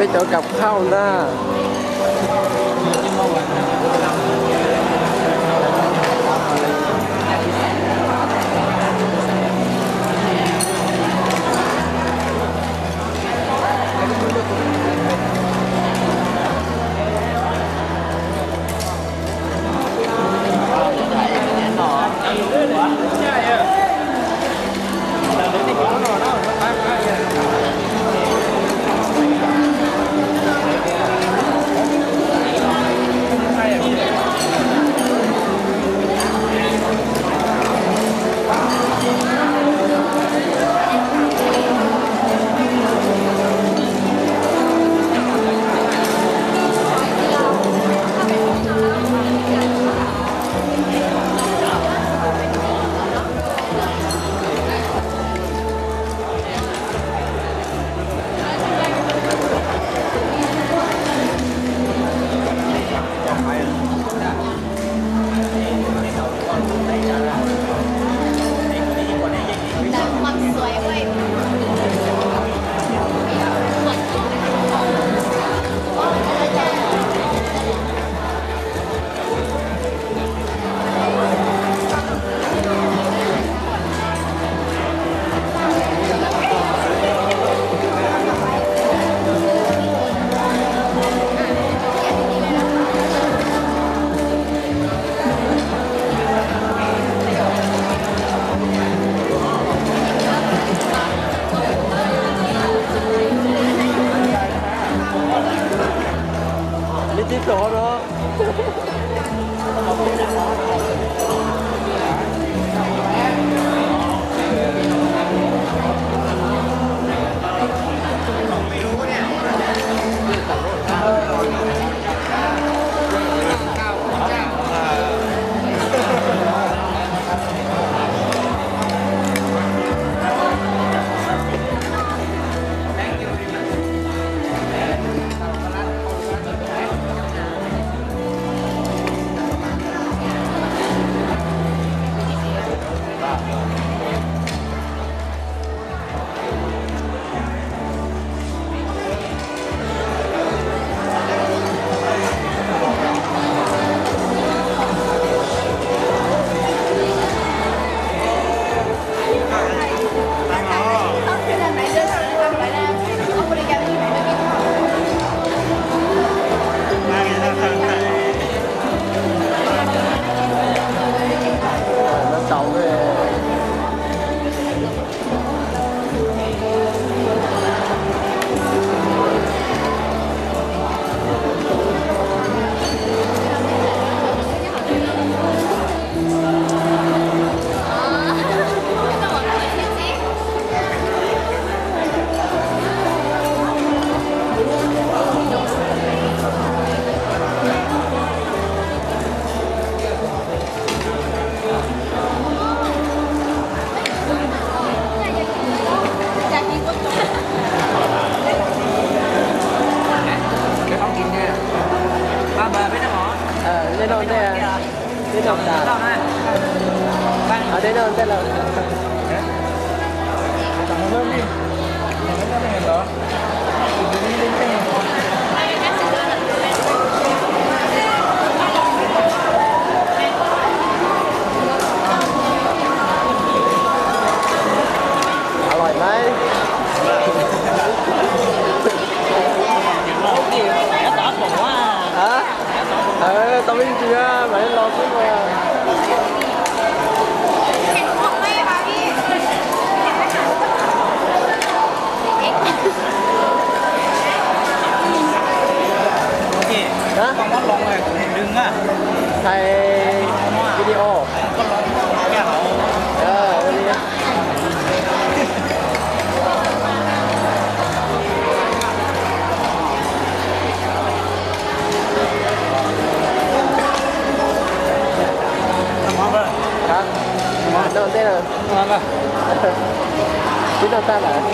Peb cov kam khauj ntag. Li tib tug no. Dej noj ntej, dej noj tas. Dej noj ntej lawm. Loj mas. Tau me ntsis mas los xwb mas. Hais video. Hov, noj ntej na. Twb noj tag lawm.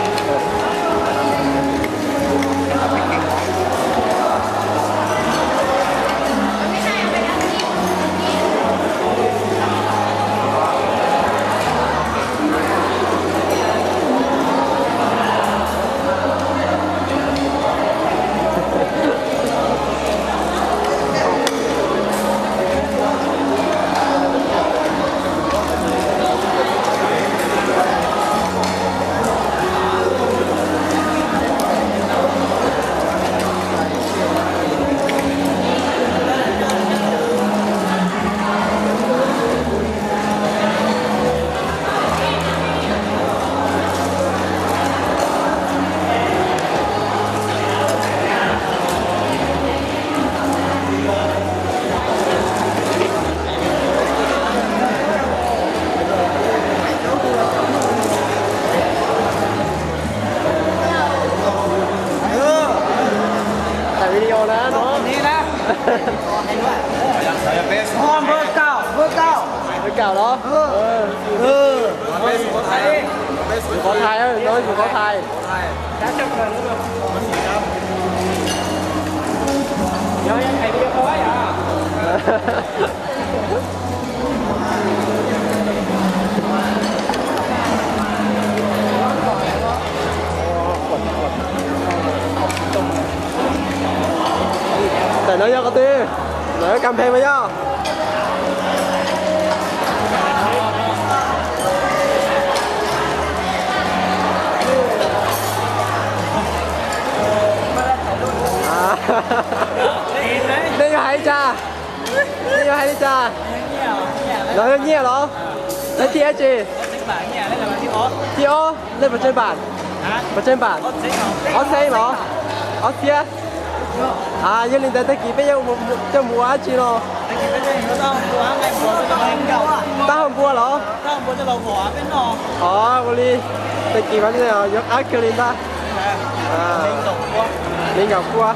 Npawg Kaum los? Npawg Kaum los? Tus qhov thais, no tus qhov thais. Ntawm no yog qhov twg? Ntawm Kam Pheej mas yog. Nej yuav hais li cas? Nej yuav hais li cas? Los yog nyiaj los? Lawv thib dab tsi? Thib ob, nej puas tsawg npam? Puas tsawg npam? Ob txhiab los? Ob txhiab. Yog li ntawd tag kis peb yuav coj mus ua dab tsi no? Taub hau npua los? Os, ua li, tag kis mas yuav qab kawg li ntag. Li nkaum pua.